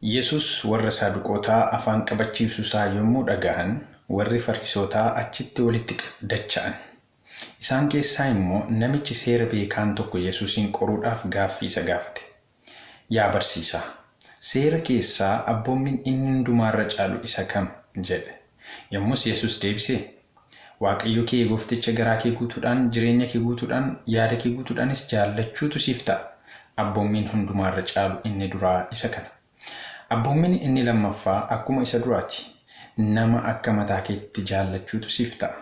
Yesus warra Saaduqootaa afaan qabachiisuu isaa yommuu dhaga'an, warri Fariisotaa achitti walitti dacha'an. Isaan keessaa immoo namichi seera beekaan tokko Yesusiin qoruudhaaf gaaffii isa gaafate. Yaa barsiisaa, seera keessaa abboommiin inni hundumaa irra caalu isa kam? jedhe. Yommus Yesus deebisee, Waaqayyo kee goofticha garaa kee guutuudhaan, jireenya kee guutuudhaan, yaada kee guutuudhaanis jaallachuutu siif ta'a. Abboommiin hundumaa irra caalu inni duraa isa kana. Abboommiin inni lammaffaa akkuma isa duraati. Nama akka mataa keetti jaallachuutu siif ta'a.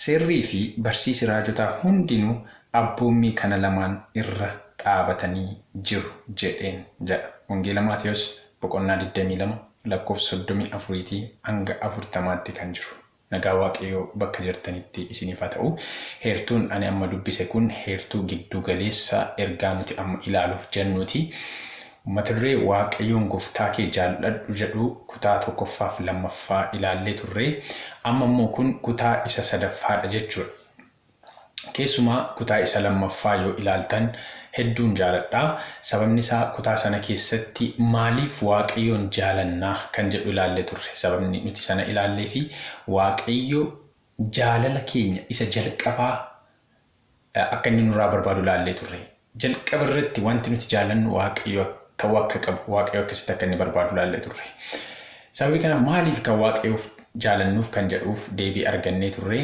Seerrii fi barsiisi raajotaa hundinuu abboommii kana lamaan irra dhaabatanii jiru jedheen jedha. Wangeela Maatewos boqonnaa 22 lakkoofsa 34tii hanga 40tti kan jiru. Nagaa Waaqayyoo bakka jirtanitti isiniif haa ta'u. Heertuun ani amma dubbise kun heertuu giddu galeessa ergaa nuti amma ilaaluuf jennuuti. Mata duree Waaqayyoon Goftaa kee jaalladhu jedhu kutaa tokkoffaa fi lammaffaa ilaallee turre. Amma immoo kun kutaa isa sadaffaadha jechuudha. Keessumaa kutaa isa lammaffaa yoo ilaaltan hedduun jaaladha. Sababni isaa kutaa sana keessatti maaliif Waaqayyoon jaalannaa kan jedhu ilaallee turre. Sababni nuti sana ilaallee fi Waaqayyo jaalala keenya isa jalqabaa akka inni nurraa barbaadu ilaallee turre. Jalqaba irratti wanti nuti jaalannu Waaqayyo ta'uu akka qabu, Waaqayyo akkasitti akka inni barbaadu ilaallee turre. Sababii kanaaf maaliif kan Waaqayyoof jaalannuuf kan jedhuuf deebii argannee turre.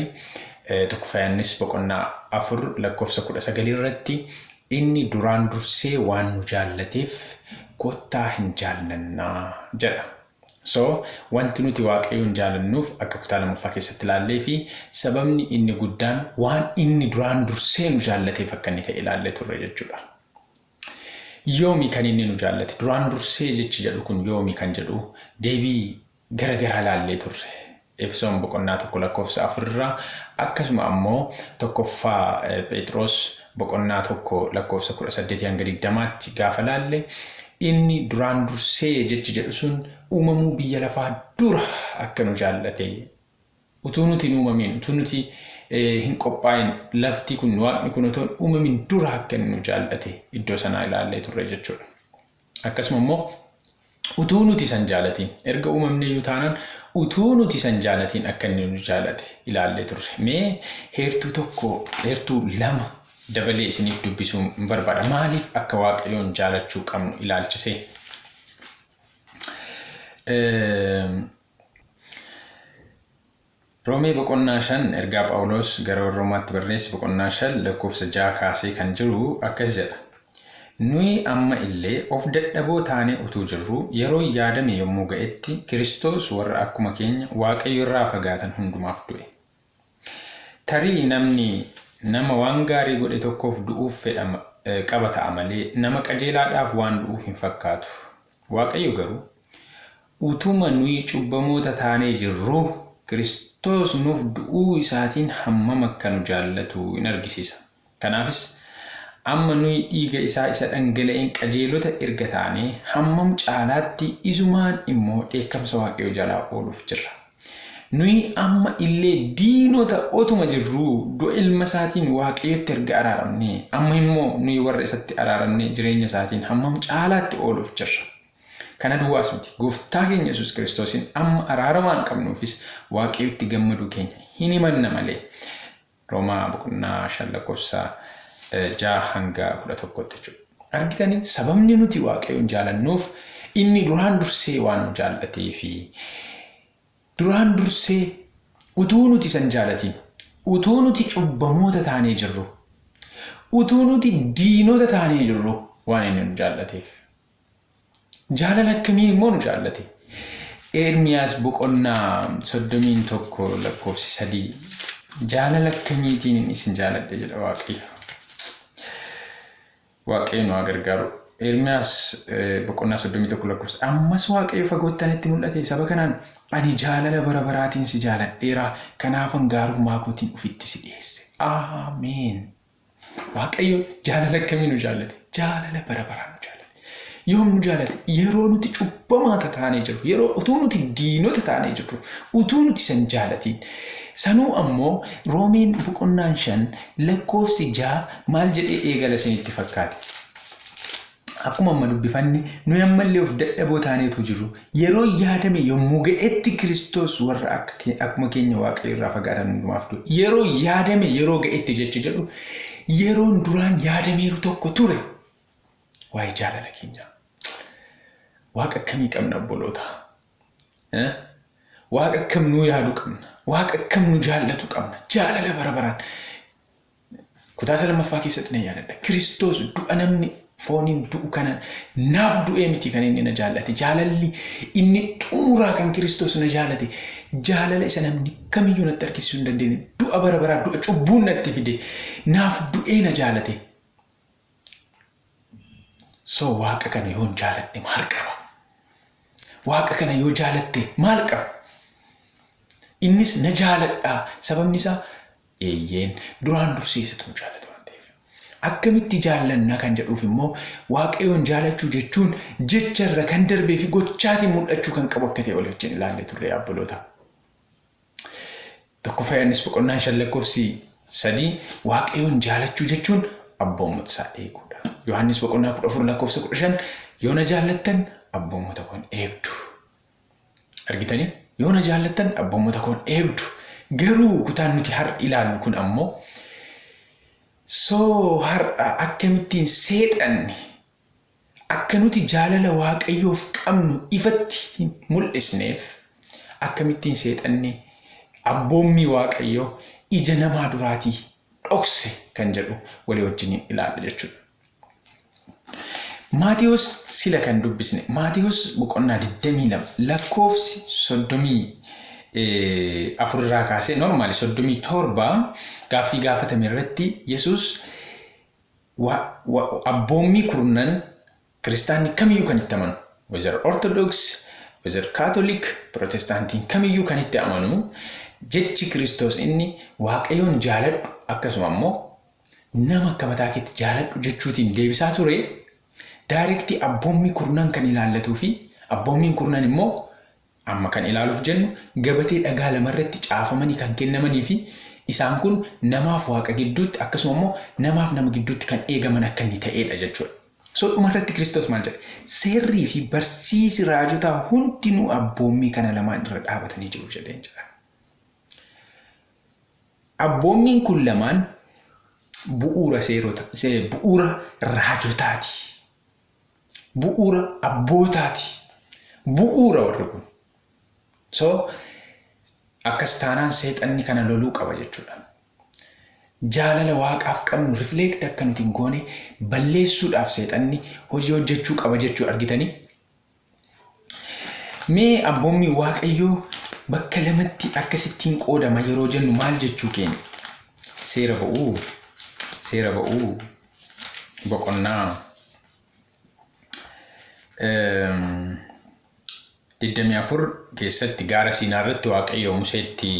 Tokkoffaa Yohaannis boqonnaa 4 lakkoofsa 19 irratti inni duraan dursee waan nu jaallateef kottaa hin jaallannaa jedha. So, wanti nuti Waaqayyoon jaalannuuf akka kutaa lammaffaa keessatti ilaallee fi sababni inni guddaan waan inni duraan dursee nu jaallateef akka inni ta'e ilaallee turre jechuudha. Yoomi kan inni nu jaallate? Duraan dursee jechi jedhu kun yoomi kan jedhu deebii gara garaa ilaallee turre. Efesoon boqonnaa 1 lakkoofsa 4 irraa akkasuma ammoo tokkoffaa Pheexiroos boqonnaa 1 lakkoofsa 18 hanga 20tti gaafa laalle inni duraan dursee jechi jedhu sun uumamuu biyya lafaa dura akka nu jaallate utuu nuti hin uumamin utuu nuti hin qophaa'in lafti kun waaqni kun otoo hin uumamin dura akka inni nu jaallate iddoo sanaa ilaallee turre jechuudha. Akkasuma immoo utuu nuti isan jaalatiin erga uumamne iyyuu taanaan utuu nuti isan jaalatiin akka inni nu jaalate ilaallee turre. Mee heertuu tokko heertuu lama dabalee isiniif dubbisuu hin barbaada. Maaliif akka Waaqayyoon jaalachuu qabnu ilaalchisee? Roomee boqonnaa 5 ergaa Phaawulos gara warra Roomaatti barreesse boqonnaa 5 lakkoofsa 6 kaasee kan jiru akkas jedha. Nuyi amma illee of dadhaboo taanee utuu jirruu yeroon yaadame yommuu ga'etti Kiristoos warra akkuma keenya Waaqayyo irraa fagaatan hundumaaf du'e. Tarii namni nama waan gaarii godhe tokkoof du'uuf fedha qaba ta'a malee nama qajeelaadhaaf waan du'uuf hin fakkaatu. Waaqayyo garuu Utuma nuyi cubbamoota taanee jirruu, Kiristoos nuuf du'uu isaatiin hammam akka nu jaallatu in argisiisa. Kanaafis, amma nuyi dhiiga isaa isa dhangala'een qajeelota erga taanee, hammam caalaatti isumaan immoo dheekkamsa Waaqayyoo jalaa ooluuf jirra. Nuyi amma illee diinota otuma jirruu, du'a ilma isaatiin Waaqayyotti erga araaramnee, amma immoo nuyi warra isatti araaramne jireenya isaatiin hammam caalaatti ooluuf jirra. Kana duwwaas miti, Gooftaa keenya Yesuus Kiristoosiin amma araara waan qabnuufis Waaqayyotti gammaduu keenya hin himanna malee. Roomaa boqonnaa 5 lakkoofsa 6 hanga 11tti jechuudha. Argitanii sababni nuti Waaqayyoon jaalannuuf inni duraan dursee waan nu jaallateefi. Duraan dursee utuu nuti isa hin jaalatiin, utuu nuti cubbamoota taanee jirru, utuu nuti diinota taanee jirru waan inni nu jaallateef. Jaalala akkamiin immoo nu jaallate? Ermiyaas boqonnaa 31 lakkoofsi 3 jaalala akkamiitiin isin jaaladhe jedha Waaqayyo. Waaqayyo nu haa gargaaru. Ermiyaas boqonnaa 31 lakkoofsa ammas Waaqayyo fagootti anatti mul'ate saba kanaan ani jaalala bara baraatiin si jaaladheera kanaafan gaarummaa kootiin ofitti si dhiyeesse. Ameen. Waaqayyo jaalala akkamii nu jaallate? Jaalala bara baraa nu jaallate. Yoom nu jaallate? Yeroo nuti cubbamaa taanee jirru, yeroo utuu nuti diinota taanee jirru, utuu nuti san jaalatiin. Sanuu ammoo Roomeen boqonnaan 5 lakkoofsi 6 maal jedhee eegala isinitti fakkaate? Akkuma amma dubbifanne, nuyi ammallee of dadhaboo taaneetu jirru, yeroo yaadame yommuu ga'etti Kiristoos warra akkuma keenya Waaqayyo irraa fagaatan hundumaaf du'e. Yeroo yaadame, yeroo ga'etti jechi jedhu, yeroon duraan yaadameeru tokko ture. Waa'ee jaalala keenyaa. Waaqa akkamii qabna, obboloota? Waaqa akkam nuu yaadu qabna? Waaqa akkam nu jaallatu qabna? Jaalala bara baraan. Kutaa isa lammaffaa keessatti nan yaadadha. Kiristoos du'a namni fooniin du'u kana naaf du'ee miti kan inni na jaallate. Jaalalli inni xumuraa kan Kiristoos na jaalate, jaalala isa namni kamiyyuu natti argisiisuu hin dandeenye. Du'a bara baraa, du'a cubbuun natti fide, naaf du'ee na jaalate. So Waaqa kana yoon jaaladhe maal qaba? Waaqa kana yoo jaalatte maal qaba? Innis na jaaladha. Sababni isaa, eeyyeen, duraan dursee isatu nu jaallate waan ta'eef. Akkamitti jaallanna kan jedhuuf immoo, Waaqayyoon jaalachuu jechuun jecha irra kan darbee fi gochaatiin mul'achuu kan qabu akka ta'e walii wajjin ilaallee turre, obboloota. Tokkoffaa Yohaannis boqonnaan 5 lakkoofsi 3, Waaqayyoon jaalachuu jechuun abboommota isaa eeguudha. Yohaannis boqonnaa 14 lakkoofsa 15, yoo na jaallattan abboommota koon eegdu. Argitanii? Yoo na jaallattan abboommota koon eegdu. Garuu kutaan nuti har'a ilaallu kun ammoo, soo har'a akkamittiin seexanni akka nuti jaalala Waaqayyoof qabnu ifatti hin mul'isneef, akkamittiin seexanni abboommii Waaqayyoo ija namaa duraatii dhokse kan jedhu walii wajjiniin ilaalla jechuudha. Maatewos, sila kan dubbisne Maatewos boqonnaa 22 lakkoofsi 34 irraa kaasee, normally 37, gaaffii gaafatame irratti Yesuus abboommii kurnan kiristaanni kamiyyuu kan itti amanu, whether Orthodox, whether Catholic, Protestaantiin kamiyyuu kan itti amanu, jechi Kiristoos inni Waaqayyoon jaaladhu, akkasuma immoo nama akka mataa keetti jaaladhu jechuutiin deebisaa ture, directly abboommii kurnan kan ilaallatuu fi abboommiin kurnan immoo amma kan ilaaluuf jennu gabatee dhagaa lamarratti caafamanii kan kennamanii fi isaan kun namaaf Waaqa gidduutti, akkasuma immoo namaaf nama gidduutti kan eegaman akka inni ta'edha jechuudha. So dhumarratti Kiristoos maal jedhe? Seerrii fi barsiisi raajotaa hundinuu abboommii kana lamaan irra dhaabatanii jiru jedheen jedha. Abboommiin kun lamaan bu'uura seerota, bu'uura raajotaati. Bu'uura abbootaati. Bu'uura warri kun. So akkas taanaan seexanni kana loluu qaba jechuudha. Jaalala Waaqaaf qabnu reflect akka nuti hin goone balleessuudhaaf seexanni hojii hojjechuu qaba jechuu argitanii. Mee abboommii Waaqayyoo bakka lamatti akkasittiin qoodama yeroo jennu maal jechuu keenya? Seera ba'uu boqonnaa 24 keessatti gaara Siinaa irratti Waaqayyo Museetti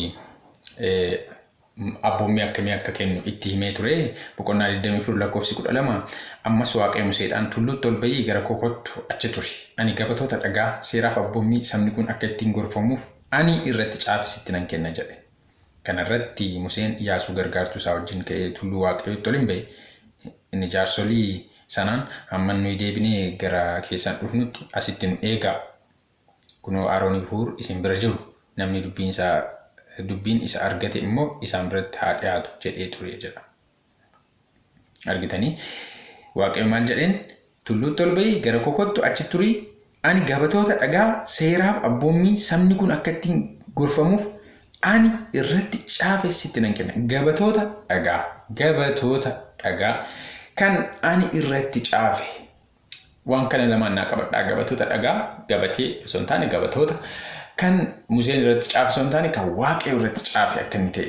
abboommii akkamii akka kennu itti himee ture. Boqonnaa 24 lakkoofsi 12, ammas Waaqayyo Museedhaan, tulluutti ol bahii gara koo kottu, achi turi. Ani gabatoota dhagaa seeraaf abboommii sabni kun akka ittiin gorfamuuf ani irratti caafe sitti nan kenna jedhe. Kana irratti Museen Iyaasuu gargaartuu isaa wajjin ka'ee tulluu Waaqayyootti ol in ba'e. Inni jaarsolii sanaan, hamma nuyi deebinee gara keessan dhufnutti asitti nu eegaa. Kunoo, Aroonii fi Huur isin bira jiru. Namni dubbiin isaa dubbiin isa argate immoo isaan biratti haa dhi'aatu jedhee ture jedha. Argitanii? Waaqayyo maal jedheen? Tulluutti ol ba'ii gara koo kottu, achi turii, ani gabatoota dhagaa seeraaf abboommii sabni kun akka ittiin gorfamuuf ani irratti caafe sitti nan kenna. Gabatoota dhagaa kan ani irratti caafe. Waan kana lamaan naa qabadhaa: gabatoota dhagaa, gabatee osoo hin taane, gabatoota kan Museen irratti caafe osoo hin taane, kan Waaqayyo irratti caafe akka inni ta'e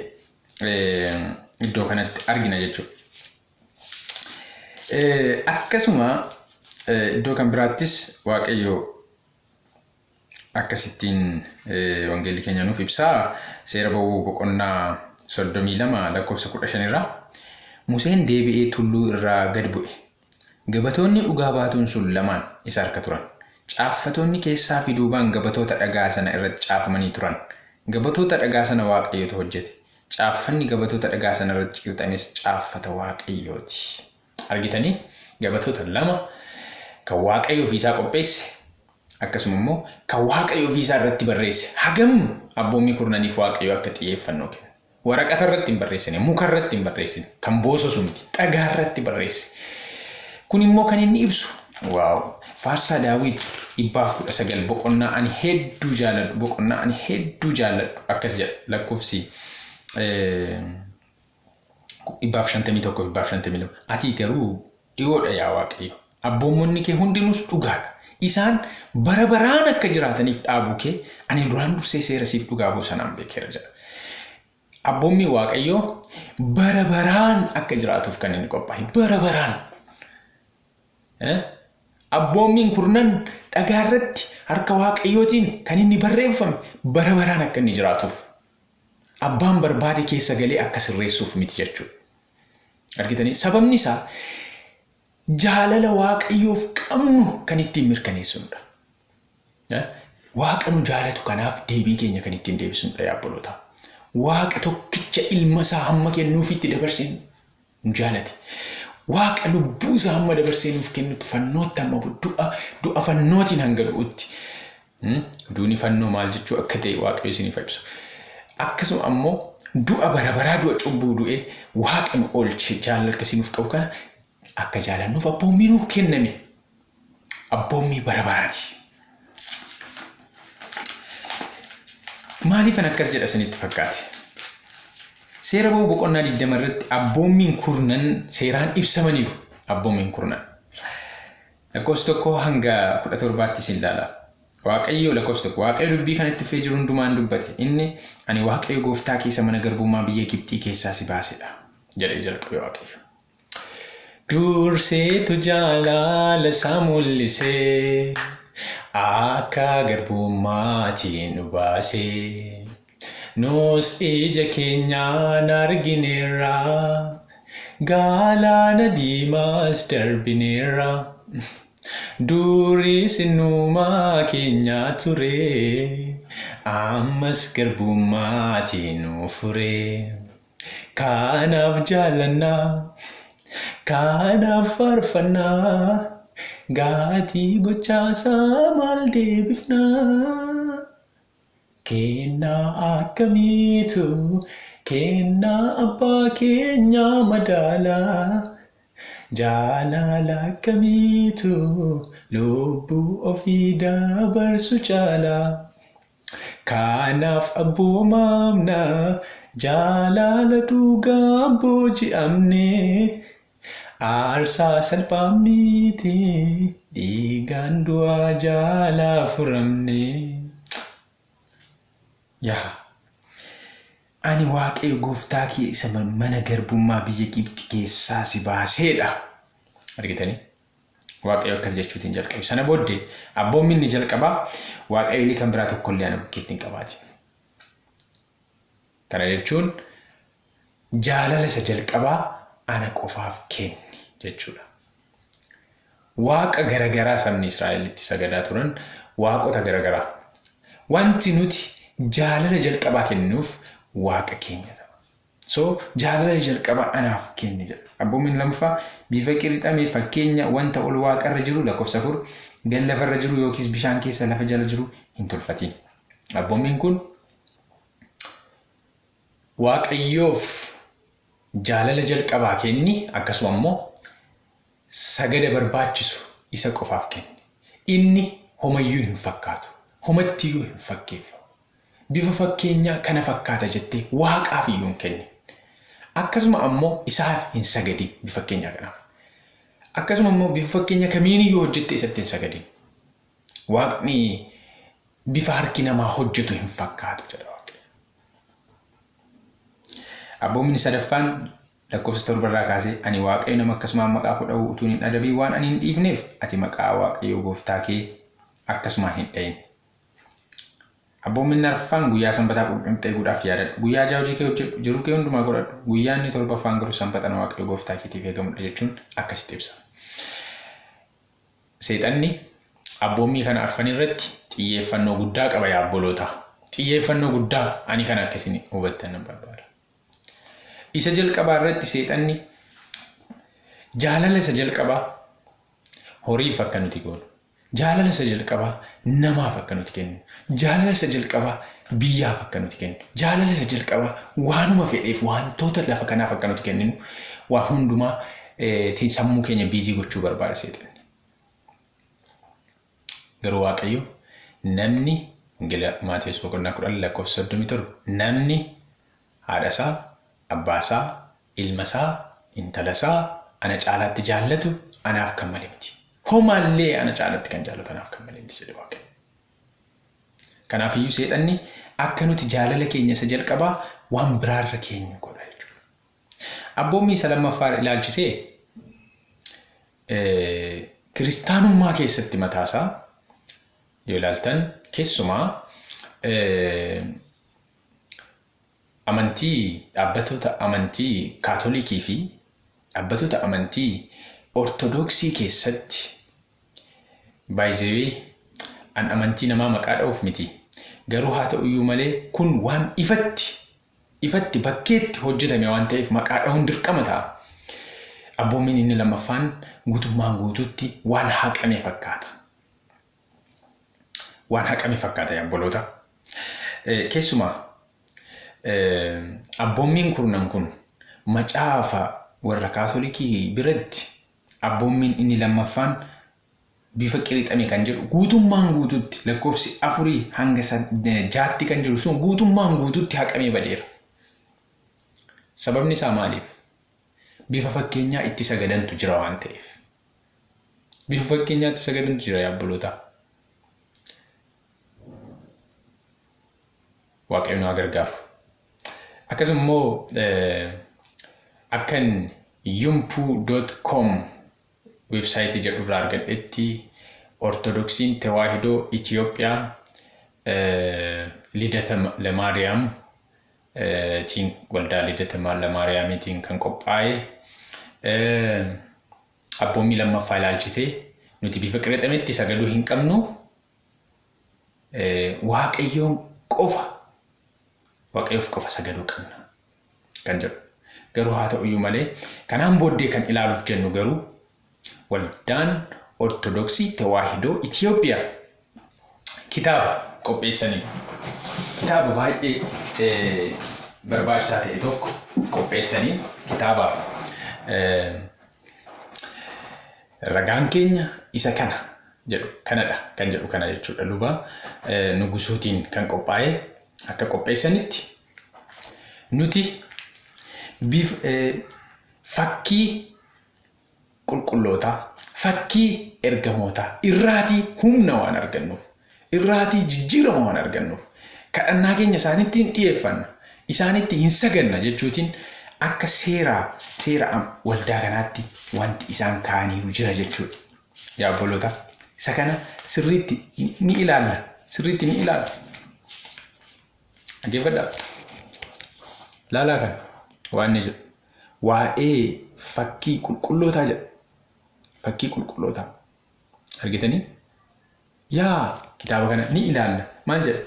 iddoo kanatti argina jechuudha. Akkasuma iddoo kan biraattis Waaqayyo akkasittiin wangeelli keenya nuuf ibsaa. Seera Ba'uu boqonnaa 32 lakkoofsa 15 irraa, Museen deebi'ee tulluu irraa gad bu'e. Gabatoonni dhugaa baatuun sun lamaan isa harka turan. Caaffatoonni keessaa fi duubaan gabatoota dhagaa sana irratti caafamanii turan. Gabatoota dhagaa sana Waaqayyotu hojjete. Caaffanni gabatoota dhagaa sana irratti qirxames caaffata Waaqayyooti. Argitanii, gabatoota lama Kan Waaqayyo ofiisaa qopheesse akkasuma immoo kan Waaqayyo ofiisaa irratti barreesse hagam abboommii kurnaniif Waaqayyo akka xiyyeeffannoo kenna. Waraqata irratti hin barreessine, muka irratti hin barreessine, kan boososu miti, dhagaa irratti barreesse. Kun immoo kan inni ibsu waaw faarsaa Daawit 119 boqonnaa ani hedduu jaaladhu boqonnaa ani hedduu jaaladhu akkas jedha lakkoofsi 151 152 ati garuu dhiyoodha yaa Waaqayyo abboommonni kee hundinuus dhugaadha isaan bara baraan akka jiraataniif dhaabuu kee ani duraan dursee seera siif dhugaa ba'u sanaan beekeera jedha. Abboommii Waaqayyoo bara baraan akka jiraatuuf kan inni qophaa'e bara baraan. Abboommiin kurnan dhagaa irratti harka Waaqayyootiin kan inni barreeffame bara baraan akka inni jiraatuuf. Abbaan barbaade keessa galee akka sirreessuuf miti jechuudha. Argitanii sababni isaa jaalala Waaqayyoof qabnu kan ittiin mirkaneessinudha. Waaqa nu jaalatu kanaaf deebii keenya kan ittiin deebisnudha yaa obboloota. Waaqa tokkicha ilma isaa hamma kennuufitti dabarsee nu jaalate. Waaqa lubbuu isaa hamma dabarsee nuuf kennutti fannootti hamma du'a du'a fannootiin hanga du'utti. Duuni fannoo maal jechuu akka ta'e Waaqayyo isiniif ibsu. Akkasuma ammoo du'a bara baraa du'a cubbuu du'ee Waaqa nu oolche jaalala akkasii nuuf qabu kana akka jaalannuuf abboommii nuuf kenname. Abboommii bara baraati. Maaliifan akkas jedha isinitti fakkaate? Seera ba'uu boqonnaa 20 irratti abboommiin kurnan seeraan ibsamaniiru. Abboommiin kurnan. Lakkoofsa 1 hanga 17tti isin ilaala. Waaqayyo lakkoofsa 1 Waaqayyo dubbii kana itti fufee jiru hundumaan dubbate. Inni ani Waaqayyo gooftaa keessa mana garbummaa biyya Gibxii keessaa si baasedha jedhee jalqabe Waaqayyo. Durseetu jaalala isaa mul'isee akka garbummaatii nu baase. Nus ija keenyaan argineerra, galaana diimaas darbineerra. Duris innuma keenya ture, ammas garbummaatii nu fure. Kanaaf jaallanna, kanaaf faarfanna, gatii gochaasaa maal deebifna? Kennaa akkamiitu kennaa abbaa keenyaa madaala? Jaalala akkamiitu lubbuu ofii dabarsu caala? Kanaaf abboomamna jaalala dhugaan booji'amne aarsaa salphaa miti dhiigaan du'aa jaalaa furamne. Yaa ani Waaqayyo gooftaa kee isa mana garbummaa biyya Gibxi keessaa si baaseedha. Argitanii? Waaqayyo akkas jechuutiin jalqabe. Sana booddee abboommi inni jalqabaa Waaqayyolii kan biraa tokkollee ana bukkeetti hin qabaatin. Kana jechuun jaalala isa jalqabaa ana qofaaf kenni jechuudha. Waaqa garagaraa sabni Israa'el itti sagadaa turan waaqota garagaraa. Wanti nuti jaalala jalqabaa kenninuuf waaqa keenya ta'a. So jaalala jalqabaa anaaf kenni jedha. Abboommiin lammaffaa bifa qirixame fakkeenya wanta ol waaqarra jiru lakkoofsa 4 gad lafarra jiru yookiis bishaan keessa lafa jala jiru hin tolfatiin. Abboommiin kun Waaqayyoof jaalala jalqabaa kenni akkasuma immoo sagada barbaachisu isa qofaaf kenni. Inni homayyuu hin fakkaatu. Homattiyyuu hin fakkeeffamu. Bifa fakkeenyaa kana fakkaata jettee Waaqaaf iyyuu hin kennin. Akkasuma ammoo isaaf hin sagadin bifa fakkeenyaa kanaaf. Akkasuma immoo bifa fakkeenya kamiiniyyuu hojjette isatti hin sagadin. Waaqni bifa harki namaa hojjetu hin fakkaatu jedha Waaqayyo. Abboommiin sadaffaan lakkoofsa 7 irraa kaasee ani Waaqayyo nama akkasumaan maqaa koo dha'u utuun hin adabiin waan ani hin dhiifneef ati maqaa Waaqayyoo gooftaa kee akkasumaan hin dha'in. Abboommiin arfaffaan guyyaa sanbataa qulqullinatti eeguudhaaf yaadadhu. Guyyaa ja'a hojii kee hojjedhu, jiruu kee hundumaa godhadhu. Guyyaa inni torbaffaan garuu sanbata Waaqayyo gooftaa keetiif eegamudha jechuun akkasitti ibsa. Seexanni abboommii kana arfan irratti xiyyeeffannoo guddaa qaba yaa obboloota. Xiyyeeffannoo guddaa ani kana akka isin hubattan nan barbaada. Isa jalqabaa irratti seexanni jaalala isa jalqabaa horiif akka nuti goonu, jaalala isa jalqabaa namaaf akka nuti kenninu, jaalala isa jalqabaa biyyaaf akka nuti kenninu, jaalala isa jalqabaa waanuma fedheef wantoota lafa kanaaf akka nuti kenninu waa hundumaa tiin sammuu keenya biizii gochuu barbaada seexanni. Garuu Waaqayyo namni Wangeela Maatewos boqonnaa 10 lakkoofsa 37 namni haadha isaa, abbaa isaa, ilma isaa, intala isaa ana caalaatti jaallatu anaaf kan male miti. Homaallee ana caalatti kan jaallatu anaaf kan male miti jedhe Waaqayyo. Kanaaf iyyuu seexanni akka nuti jaalala keenya isa jalqabaa waan biraarra keenyu godha jechuudha. Abboommii isa lammaffaa ilaalchisee kiristaanummaa keessatti mataasaa yoo ilaaltan keessumaa amantii dhaabbatoota amantii kaatolikii fi dhaabbatoota amantii ortodoksii keessatti by the way an amantii namaa maqaa dha'uuf miti garuu haa ta'uyyuu malee kun waan ifatti ifatti bakkeetti hojjetame waan ta'eef maqaa dha'uun dirqama ta'a. Abboommiin inni lammaffaan guutummaan guutuutti waan haqame fakkaata. Waan haqame fakkaata yaa obboloota. Keessumaa abboommiin kurnan kun macaafa warra kaatolikii biratti abboommiin inni lammaffaan bifa qirixame kan jedhu guutummaan guutuutti lakkoofsi afurii hanga jaatti kan jiru sun guutummaan guutuutti haqamee badeera. Sababni isaa maaliif? Bifa fakkeenyaa itti sagadantu jira waan ta'eef. Bifa fakkeenyaa itti sagadantu jira yaa obboloota. Waaqayyo nu haa gargaaru. Akkasuma immoo akkan yumpu.com weebsaayitii jedhu irraa argadhetti Ortodoksiin Tewaahidoo Itiyoophiyaa Lidata Lamaariyaam tiin waldaa Lidata Lamaariyaamiitiin kan qophaa'e abboommii lammaffaa ilaalchisee nuti bifa qirixametti sagaduu hin qabnu Waaqayyoon qofa Waaqayyoof qofa sagaduu qabna kan jedhu. Garuu haa ta'uyyuu malee kanaan booddee kan ilaaluuf jennu garuu waldaan Ortodoksii Tewaahidoo Itiyoophiyaa kitaaba qopheessanii kitaaba baay'ee barbaachisaa ta'e tokko qopheessanii kitaaba ragaan keenya isa kana jedhu kanadha kan jedhu kana jechuudha luba nugusuutiin kan qophaa'e akka qopheessanitti nuti bif fakkii qulqullootaa fakkii ergamootaa irraatii humna waan argannuuf irraatii jijjiirama waan argannuuf kadhannaa keenya isaanitti hin dhiyeeffanna isaanitti hin saganna jechuutiin akka seeraa seera waldaa kanaatti wanti isaan kaa'aniiru jira jechuudha. Yaa obboloota, isa kana sirriitti ni ilaalla. Sirriitti ni ilaalla. Dhaggeeffadhaa. Laalaa kana waan inni jedhu. Waa'ee fakkii qulqullootaa jedha. Fakkii qulqullootaa. Argitanii? Yaa kitaaba kana ni ilaalla. Maal jedha?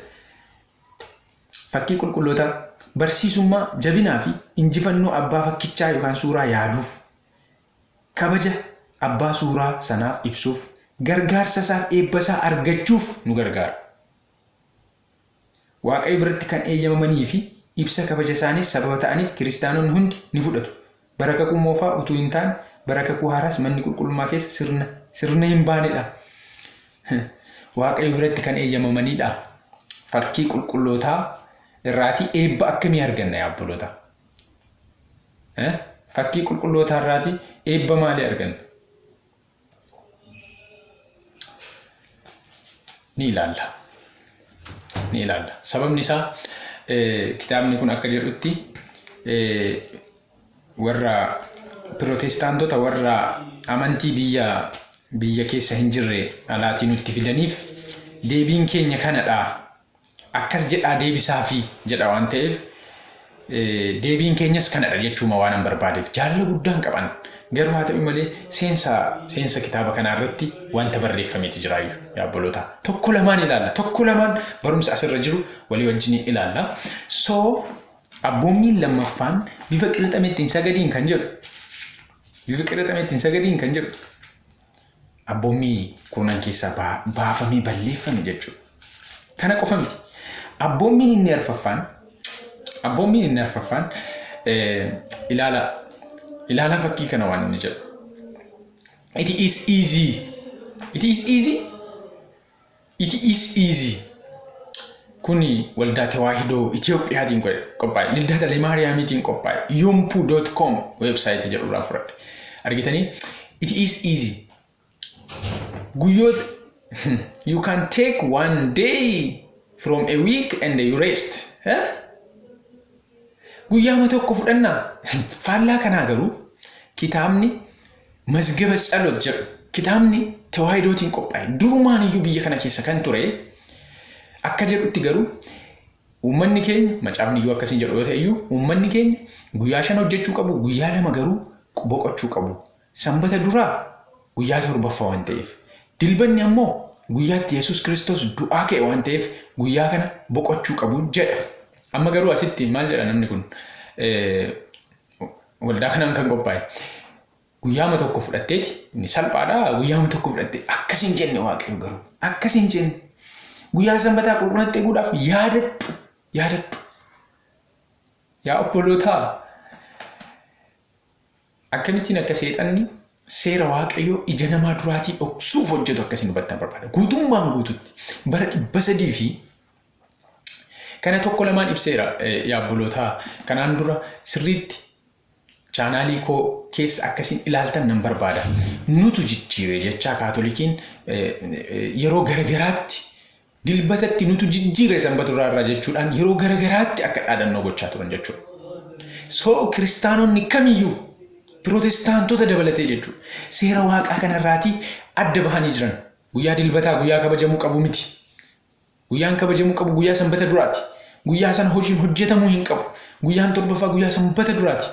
Fakkii qulqullootaa barsiisummaa jabinaa fi injifannoo abbaa fakkichaa yookaan suuraa yaaduuf Kabaja abbaa suuraa sanaaf ibsuuf, gargaarsasaaf eebbasaa argachuuf nu gargaara. Waaqayyo biratti kan eeyyamamanii fi ibsa kabajasaaniis sababa ta'aniif kiristaanonni hundi ni fudhatu. Bara Kakuu Moofaa utuu hin taane bara Kakuu Haaraas manni qulqullummaa keessa sirna sirna hin baanedha. Waaqayyo biratti kan eeyyamamanidha. Fakkii qulqullootaa irraatii eebba akkamii arganna yaa obboloota? Fakkii qulqullootaa irraatii eebba maalii arganna? Ni ilaalla. Ni ilaalla. Sababni isaa kitaabni kun akka jedhutti warra pirootestaantota warra amantii biyya biyya keessa hin jirre alaatii nutti fidaniif deebiin keenya kanadha. Akkas jedhaa deebisaafii jedha waan ta'eef deebiin keenyas kanadha jechuuma waanan barbaadeef jaalala guddaan qaban garuu haa ta'u malee seensa seensa kitaaba kanaa irratti wanta barreeffameeti jiraayyu yaa obboloota tokko lamaan ilaalla tokko lamaan barumsa asirra jiru walii wajjin ilaalla so abboommiin lammaffaan bifa qirixametti hin sagadiin kan jedhu bifa qirixametti hin sagadiin kan jedhu Abboommii kurnan keessaa baafamee balleeffame jechuudha. Kana qofa miti. Abboommiin inni arfaffaan abboommiin inni arfaffaan ilaala ilaalaa fakkii kana waan inni jedhu. It is easy. It is easy. It is easy. Kuni Waldaa Tewaahidoo Itiyoophiyaatiin qophaa'e. Lidda Maariyaamiitiin qophaa'e. Yompu.com website jedhu irraa fudhadhe. Argitanii? It is easy. Guyyoota you can take one day from a week and you rest. Eh? Guyyaama tokko fudhannaa. Faallaa kanaa garuu kitaabni Mazgaba Tsalot jedhu, kitaabni Tewaahidootiin qophaa'e durumaan iyyuu biyya kana keessa kan ture, akka jedhutti garuu uummanni keenya, macaafni iyyuu akkasiin jedhu yoo ta'e iyyuu, uummanni keenya guyyaa 5 hojjechuu qabu, guyyaa 2 garuu boqochuu qabu. Sanbata duraa guyyaa torbaffaa waan ta'eef, dilbanni ammoo guyyaatti Yesuus Kiristoos du'aa ka'e waan ta'eef guyyaa kana boqochuu qabu jedha. Amma garuu asitti maal jedha namni kun, waldaa kanaan kan qophaa'e? Guyyaama tokko fudhatteeti, inni salphaadha, guyyaama tokko fudhatte akkas hin jenne. Waaqayyo garuu akkas hin jenne. Guyyaa sanbataa qulqullinatti eeguudhaaf yaadadhu, yaadadhu. Yaa obbolootaa, akkamittiin akka seexanni seera Waaqayyoo ija namaa duraatii dhoksuuf hojjetu akkasiin hubattan barbaada. Guutummaan guututti bara 300 fi kana tokko lamaan ibseera. Yaa obbolootaa, kanaan dura sirriitti chaanaalii koo keessa akkasiin ilaaltan nan barbaada. Nutu jijjiire jechaa Kaatolikiin yeroo garagaraatti dilbatatti nutu jijjiire sanbata duraa irraa jechuudhaan yeroo garagaraatti akka dhaadannoo gochaa turan jechuudha. So kiristaanonni kamiyyuu, pirootestaantota dabalatee jechuudha, seera Waaqaa kanarraatii adda bahanii jiran. Guyyaa dilbataa guyyaa kabajamuu qabu miti. Guyyaan kabajamuu qabu guyyaa sanbata duraati. Guyyaa sana hojiin hojjetamuu hin qabu. Guyyaan torbaffaa guyyaa sanbata duraati.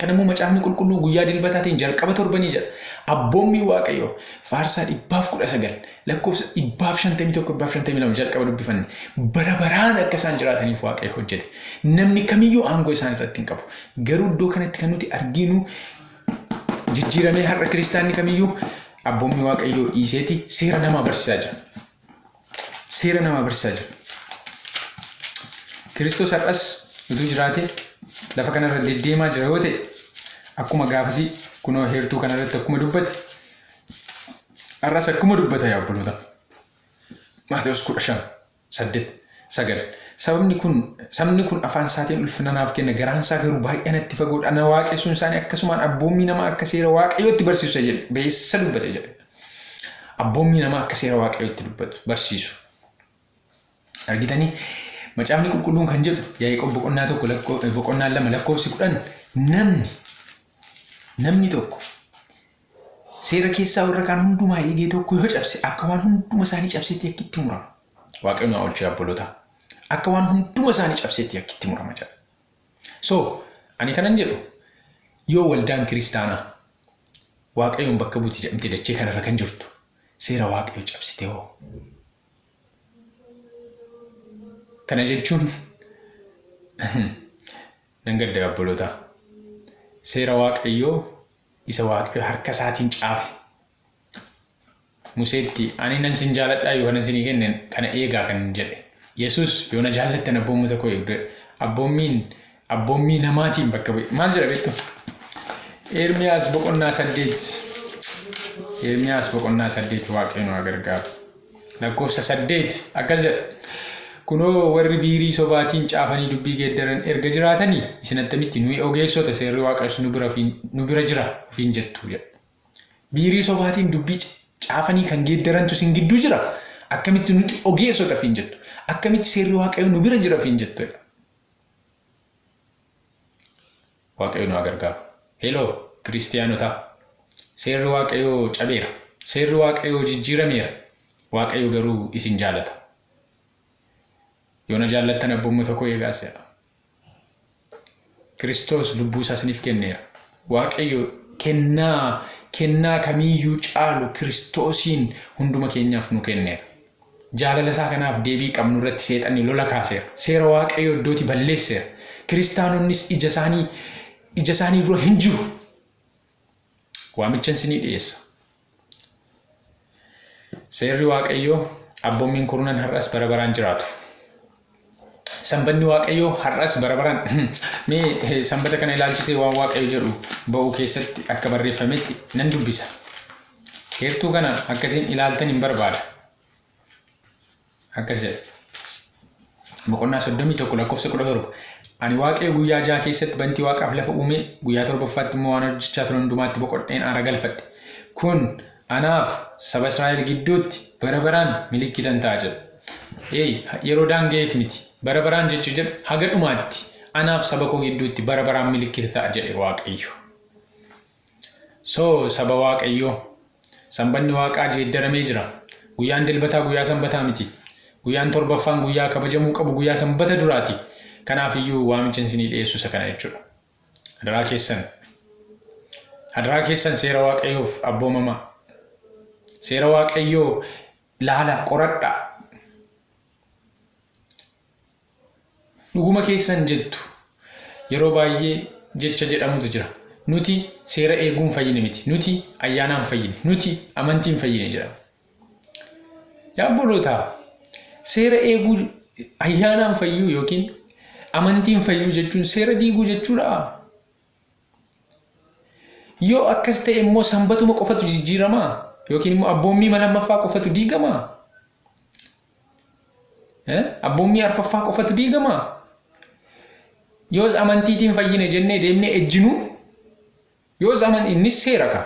Kanammoo macaafni qulqulluu guyyaa dilbataatiin jalqaba torbanii jedha. Abboommii Waaqayyoo Faarsaa 119 lakkoofsa 151, 152 jalqaba dubbifanne bara baraan akka isaan jiraataniif Waaqayyo hojjete. Namni kamiyyuu aangoo isaan irratti hin qabu. Garuu iddoo kanatti kan nuti arginu jijjiiramee har'a kiristaanni kamiyyuu abboommii Waaqayyoo dhiiseeti seera namaa barsiisaa jira. Seera namaa barsiisaa jira. Kiristoos har'as utuu jiraate, lafa kanarra deddeemaa jira yoo ta'e, akkuma gaafasii kunoo heertuu kanarratti akkuma dubbate har'as akkuma dubbata, yaa obboloota. Maatewos 15, 8, 9. Sababni kun sabni kun afaan isaatiin ulfina naaf kenna, garaan isaa garuu baay'ee natti fagoodha, na waaqessuun isaanii akkasumaan abboommii namaa akka seera Waaqayyootti barsiisu jedhe beessa dubbate jedhe. Abboommii namaa akka seera Waaqayyootti dubbatu barsiisu. Argitanii, macaafni qulqulluun kan jedhu Yaaqoob boqonnaa 1 boqonnaa 2 lakkoofsi 10, namni tokko seera keessaa warra kaan hundumaa eegee tokko yoo cabse akka waan hunduma isaanii cabseetti yakki itti murama. Waaqayyo nu haa oolchu, obboloota. Akka waan hunduma isaanii cabseetti yakki itti murama jedha. So ani kanan jedhu, yoo waldaan kiristaanaa Waaqayyoon bakka buuti jedhamtee dachee kanarra kan jirtu seera Waaqayyoo cabsite hoo? Kana jechuun nan gadda, obboloota. Seera Waaqayyoo isa Waaqayyo harka isaatiin caafe Museetti ani nan sin jaaladhaa yoo kanan sinii kenne kana eegaa kan jedhe. Yesus yoo na jaallattan abboommota koo eegdu. Abboommiin abboommii namaatiin bakka bu'e. Maal jedha beektu? Ermiyaas boqonnaa 8. Ermiyaas boqonnaa 8, Waaqayyo nu haa gargaaru. Lakkoofsa 8 akkas jedha. Kunoo, warri biirii sobaatiin caafanii dubbii geeddaran erga jiraatanii, isin attamitti nuyi ogeessota, seerri Waaqayyoos nu bira jira ofiin jettu jedha. Biirii sobaatiin dubbii caafanii kan geeddarantu isin gidduu jira. Akkamitti nuti ogeessota ofiin jettu? Akkamitti seerri Waaqayyoo nu bira jira ofiin jettu? Waaqayyo nu haa gargaaru. Heloo kiristiyaanotaa. Seerri Waaqayyoo cabeera. Seerri Waaqayyoo jijjiirameera. Waaqayyo garuu isin jaalata. Yoo na jaallattan abboommota koo eegaa jedha. Kiristoos lubbuu isaa isiniif kenneera. Waaqayyo kennaa kennaa kamiiyyuu caalu Kiristoosiin hunduma keenyaaf nu kenneera. Jaalala isaa kanaaf deebii qabnu irratti seexanni lola kaaseera. Seera Waaqayyoo iddooti balleesseera. Kiristaanonnis ija isaanii dura hin jiru. Waamichan isinii dhiyeessa. Seerri Waaqayyoo abboommiin kurnan har'as bara baraan jiraatu. Sanbanni Waaqayyoo har'as bara baraan mee sanbata kana ilaalchisee waan Waaqayyo jedhu ba'uu keessatti akka barreeffametti nan dubbisa. Heertuu kana akkasiin ilaaltan hin barbaada. Akkas jedha. Boqonnaa 31 lakkoofsa 17. Ani Waaqayyo guyyaa ja'a keessatti bantii waaqaaf lafa uumee guyyaa torbaffaatti immoo waan hojjechaa ture hundumaatti boqodheen aara galfadhe. Kun anaaf saba Israa'el gidduutti bara baraan milikkitan ta'a jedha. Eey, yeroo daanga'eef miti. Bara baraan jechi jedhu haga dhumaatti anaaf saba koo gidduutti bara baraan milikkita ta'a jedhe Waaqayyo. So saba Waaqayyoo, Sanbanni Waaqaa jeeddaramee jira. Guyyaan Dilbataa guyyaa Sanbataa miti. Guyyaan torbaffaan guyyaa kabajamuu qabu guyyaa Sanbata duraati. Kanaaf iyyuu waamichan isinii dhiyeessu isa kana jechuudha. Hadaraa keessan. Hadaraa keessan seera Waaqayyoof abboomamaa. Seera Waaqayyoo laala qoradhaa. Dhuguma keessan jettu. Yeroo baay'ee jecha jedhamutu jira. Nuti seera eeguun fayyine miti. Nuti ayyaanaan fayyine. Nuti amantiin fayyine jedhama. Yaa obbolootaa, seera eeguu ayyaanaan fayyuu yookiin amantiin fayyuu jechuun seera diiguu jechuudhaa? Yoo akkas ta'e immoo sanbatuma qofatu jijjiiramaa? Yookiin immoo abboommii lammaffaa qofatu diigamaa? Abboommii arfaffaa qofatu diigamaa? Yoos amantiitiin fayyine jennee deemnee ejjinuu? Yoos aman innis seera ka.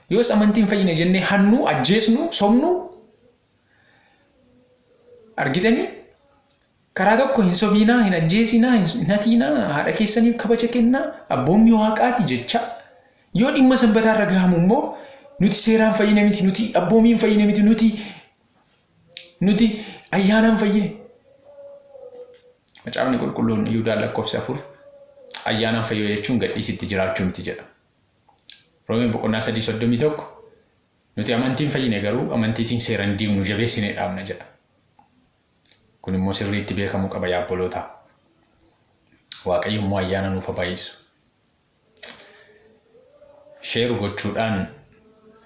Yoos amantiin fayyine jennee hannuu, ajjeesnuu, sobnuu? Argitanii? Karaa tokko hin sobiinaa, hin ajjeesinaa, hin hatiinaa, haadha keessaniif kabaja kennaa, abboommii waaqaati jecha. Yoo dhimma sanbataa irra gahamu immoo nuti seeraan fayyine miti, nuti abboomiin fayyine miti, nuti ayyaanaan fayyine. Macaafni qulqulluun Yihudaa lakkoofsa 4 ayyaanaan fayyuu jechuun gadhiisitti jiraachuu miti jedha. Roomeen boqonnaa 3:31 nuti amantiin fayyine garuu amantiitiin seeran diignu jabeessinee dhaabna jedha. Kun immoo sirriitti beekamuu qaba yaa obbolootaa. Waaqayyo immoo ayyaana nuuf haa baay'isu. Sheeru gochuudhaan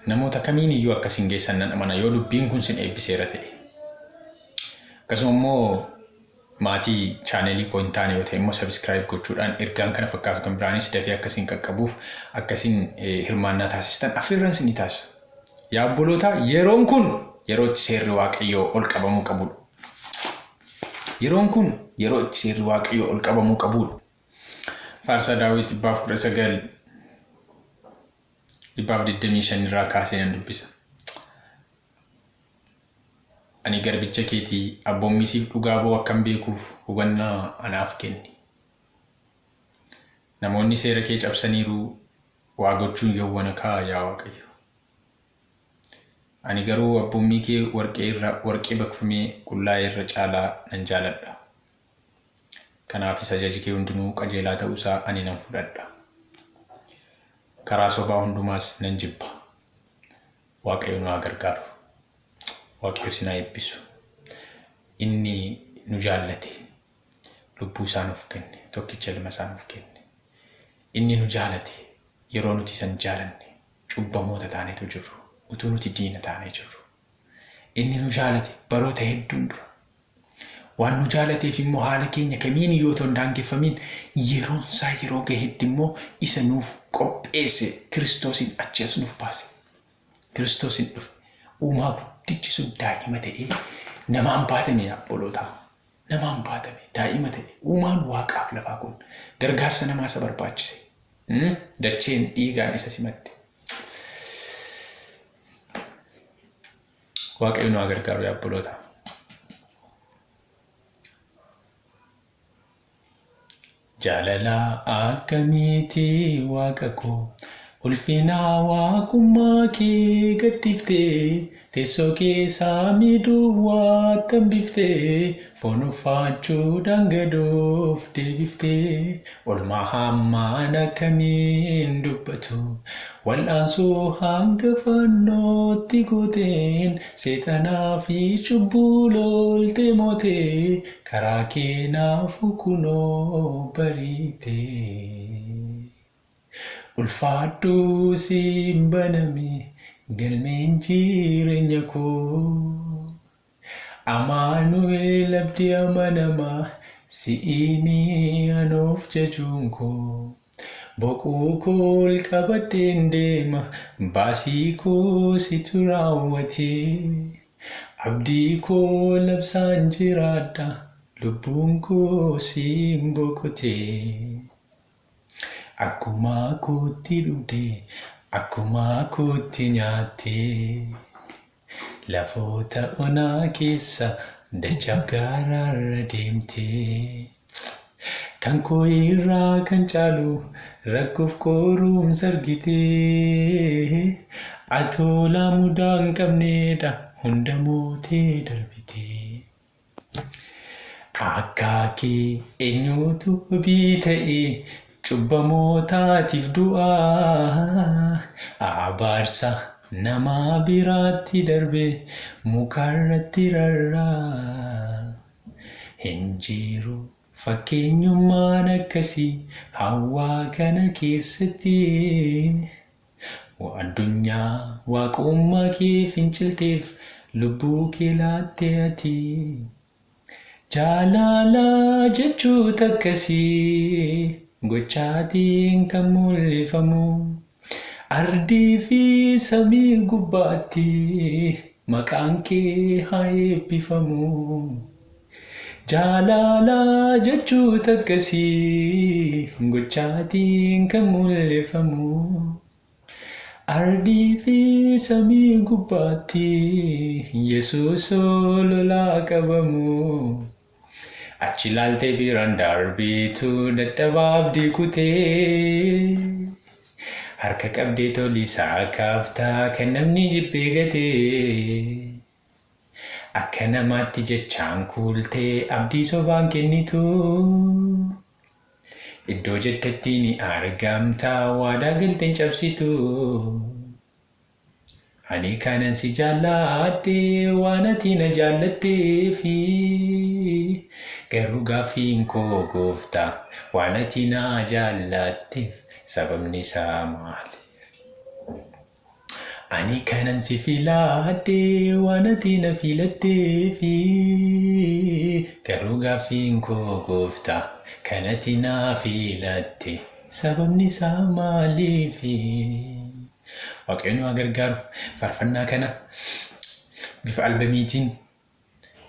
namoota kamiin iyyuu akka isin geessan nan amana yoo dubbiin kun sin eebbiseera ta'e. Akkasuma immoo maatii chaaneelii koo hin taane yoo ta'e immoo sabiskiraayib gochuudhaan ergaan kana fakkaatu kan biraanis dafee akka isin qaqqabuuf akka isin hirmaannaa taasistan affeerraan isinii taasisa. Yaa obbolootaa yeroon kun yeroo itti seerri Waaqayyoo ol qabamuu qabudha. Yeroon kun yeroo itti seerri Waaqayyoo ol qabamuu qabudha. Faarsaa Daawit 119 125 irraa kaasee nan dubbisa. Ani garbicha keetii abboommii siif dhugaa ba'u akkan beekuuf hubannaa anaaf kenni. Namoonni seera kee cabsaniiru, waa gochuun yowwana kaa yaa Waaqayyo. Ani garuu abboommii kee warqee irra, warqee baqfamee qullaa'e irra caalaa nan jaaladha. Kanaafis ajaji kee hundinuu qajeelaa ta'uu isaa ani nan fudhadha. Karaa sobaa hundumaas nan jibba. Waaqayyo nu haa gargaaru. Waaqayyo isin haa eebbisu. Inni nu jaallate. Lubbuu isaa nuuf kenne. Tokkicha ilma isaa nuuf kenne. Inni nu jaalate yeroo nuti isa hin jaalanne cubbamoota taaneetu jirru. Utuu nuti diina taanee jirru. Inni nu jaalate baroota hedduun dura. Waan nu jaalateef immoo haala keenya kamiin iyyuu otoo hin daangeffamiin yeroon isaa yeroo gahetti immoo isa nuuf qopheesse Kiristoosiin achi as nuuf baase. Kiristoosiin dhufe. Uumaa guddichi sun daa'ima ta'ee namaan baatame yaa obbolootaa. Namaan baatame daa'ima ta'e uumaan waaqaaf lafaa kun gargaarsa namaa isa barbaachise. Dacheen dhiigaan isa simatte. Waaqayyo nu haa gargaaru yaa obboloota. Jaalala akkamiiti waaqa koo ulfina waaqummaa kee gadhiiftee teessoo kee saamii duwwaatti hambiftee foon uffachuudhaan gad of deebiftee Olmaa hammaan akkamiin dubbatu Wal'aansoo hanga fannootti gooteen Seexanaa fi cubbuu loltee mootee Karaa kee naafuu kunoo bariite Ulfaadhu siin baname Galmeen jireenya koo. Amaanu'eel abdii amanamaa si'iini anoof jajuun koo. Boquu koo ol qabadheen deema baasii koo situ raawwatee. Abdii koo labsaan jiraadha lubbuun koo siin boqotee. Akkuma kootti dhugdee akkuma kootti nyaattee. Lafoota onaa keessa dachaaf gaaraarra deemtee. Kan koo irraa kan caalu rakkoof qorumsa argitee. Atoolaa mudaa hin qabneedha hunda mootee darbitee. Akka kee eenyutu wabii ta'e cubbamootaatiif du'aa. Abaarsa nama biraatti darbe mukarratti rarraa. Hin jiru fakkeenyummaan akkasii hawaa kana keessatti. Addunyaa waaqummaa kee fincilteef lubbuu kee laatte ati. Jaalala jechuutu akkasii gochaatiin kan mul'ifamu. Ardii fi samii gubbaatti maqaan kee haa eebbifamu. Jaalala jechuutu akkasii gochaatiin kan mul'ifamu. Ardii fi samii gubbaatti Yesuus lolaa qabamu. Achi ilaaltee biraan darbiitu dadhabaa abdii kutee. Harka qabdee tolisaa kaaftaa kan namni jibbee gatee. Akka namaatti jechaan kuultee abdii sobaan kennitu. Iddoo jettetti ni argamta waadaa galteen cabsitu. Ani kanan si jaalladhe waan ati na jaallatteefi. Garuu gaaffiin koo gooftaa waan ati na jaallatteef sababni isaa maali? Ani kanan si filadhe waan ati na filatteefi. Garuu gaaffiin koo gooftaa kan ati na filatte sababni isaa maaliifi? Waaqayyo nu haa gargaaru. Faarfannaa kana bifa albamiitiin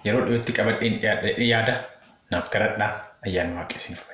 yeroo dhiyootti qabadheen dhiyaadha yaada naaf kadhadhaa. Ayyaanni Waaqayyo isiniif haa.